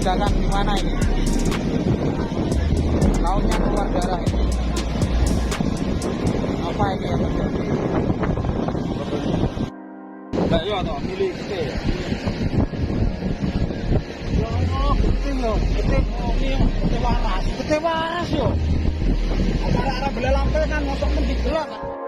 Ledakan di mana ini? Lautnya keluar darah ini. Apa ini yang terjadi? Lah iya toh, milih gede ya. Ya Allah, gede yo, gede gede waras yo. Arah-arah belah lampe kan ngosok mending gelap.